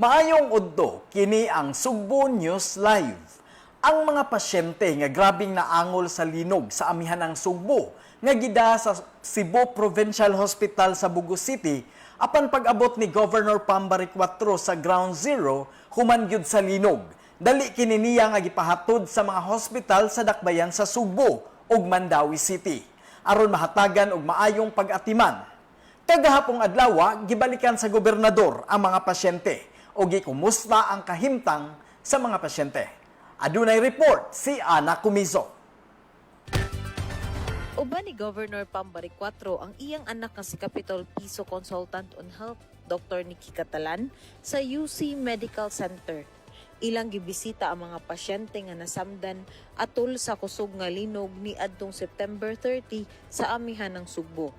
Maayong udto, kini ang Sugbo News Live. Ang mga pasyente nga grabing naangol sa linog sa amihanang Sugbo nga gida sa Cebu Provincial Hospital sa Bogo City apan pag-abot ni Governor Pam Baricuatro sa Ground Zero human gyud sa linog. Dali kini niya nga gipahatod sa mga hospital sa dakbayan sa Sugbo ug Mandaue City aron mahatagan og maayong pag-atiman. Kagahapong adlaw, gibalikan sa gobernador ang mga pasyente o gikumusta ang kahimtang sa mga pasyente. Adunay report si Ana Kumizo. Uban ni Governor Pam Baricuatro ang iyang anak nga si Capitol Piso Consultant on Health Dr. Nikki Catalan sa UC Medical Center. Ilang gibisita ang mga pasyente nga nasamdan atol sa kusog nga linog ni adtong September 30 sa amihan ng Sugbo.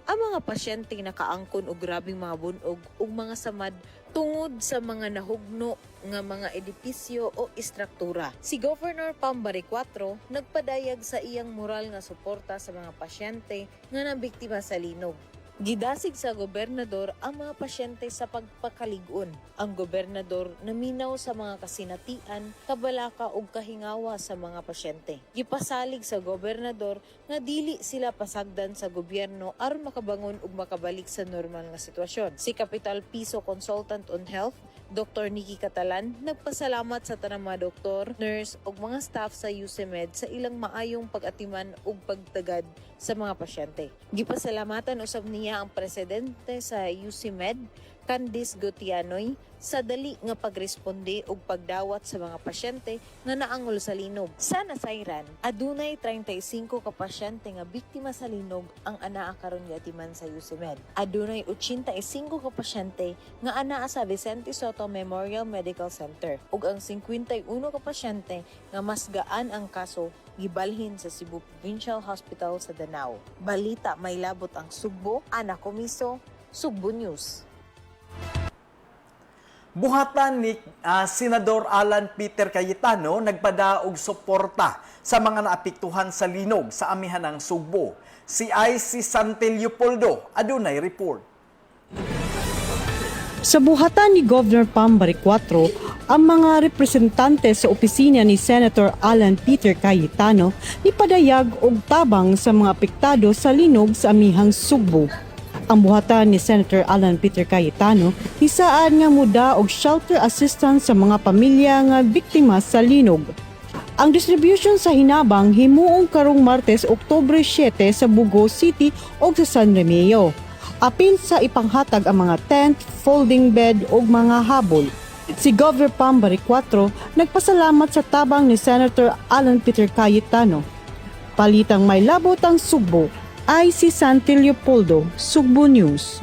Ang mga pasyente nakaangkon og grabeng mga bunog ug mga samad tungod sa mga nahugno nga mga edipisyo o istruktura. Si Governor Pam Baricuatro nagpadayag sa iyang moral nga suporta sa mga pasyente nga nabiktima sa linog. Gidasig sa gobernador ang mga pasyente sa pagpakalig-on. Ang gobernador naminaw sa mga kasinatian, kabalaka ug kahingawa sa mga pasyente. Gipasalig sa gobernador nga dili sila pasagdan sa gobyerno aron makabangon ug makabalik sa normal nga sitwasyon. Si Capital Piso Consultant on Health, Dr. Nikki Catalan, nagpasalamat sa tanang mga doktor, nurse ug mga staff sa UCMed sa ilang maayong pag-atiman ug pagtagad sa mga pasyente. Gipasalamatan usab niya ang presidente sa UCMed, Candice Gutianoy, sa dali nga pagresponde ug pagdawat sa mga pasyente nga naangol sa linog. Sa nasayran, adunay 35 ka pasyente nga biktima sa linog ang anaa karon giatiman sa UCMed. Adunay 85 ka pasyente nga anaa sa Vicente Sotto Memorial Medical Center ug ang 51 ka pasyente nga mas gaan ang kaso gibalhin sa Cebu Provincial Hospital sa Danao. Balita may labot ang Sugbo, Ana Komiso, Sugbo News. Buhatan ni Senador Alan Peter Cayetano nagpada og suporta sa mga naapektuhan sa linog sa amihan ng Sugbo. Si IC Santi Leopoldo adunay report. Sa buhatan ni Governor Pam Baricuatro, ang mga representante sa opisina ni Senator Alan Peter Cayetano ni padayag og tabang sa mga apektado sa linog sa amihang Sugbo. Ang buhatan ni Senator Alan Peter Cayetano hisaad nga muda og shelter assistance sa mga pamilya nga biktima sa linog. Ang distribution sa hinabang himuong karong Martes, Oktubre 7 sa Bogo City ug sa San Remigio. Apil sa ipanghatag ang mga tent, folding bed ug mga habol. Si Governor Pam Baricuatro nagpasalamat sa tabang ni Senator Alan Peter Cayetano. Palitang may labot ang Sugbo, ay si Santi Leopoldo, Sugbo News.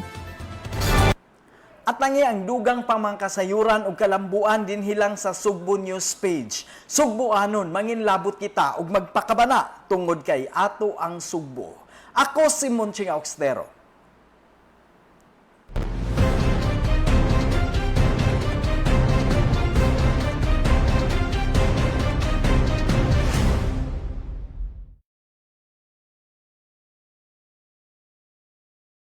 At tangi ang dugang pamangkasayuran ug kalambuan dinhi lang sa Sugbo News page. Sugbo anon, manginlabot kita ug magpakabana tungod kay ato ang Sugbo. Ako si Monching Augstero.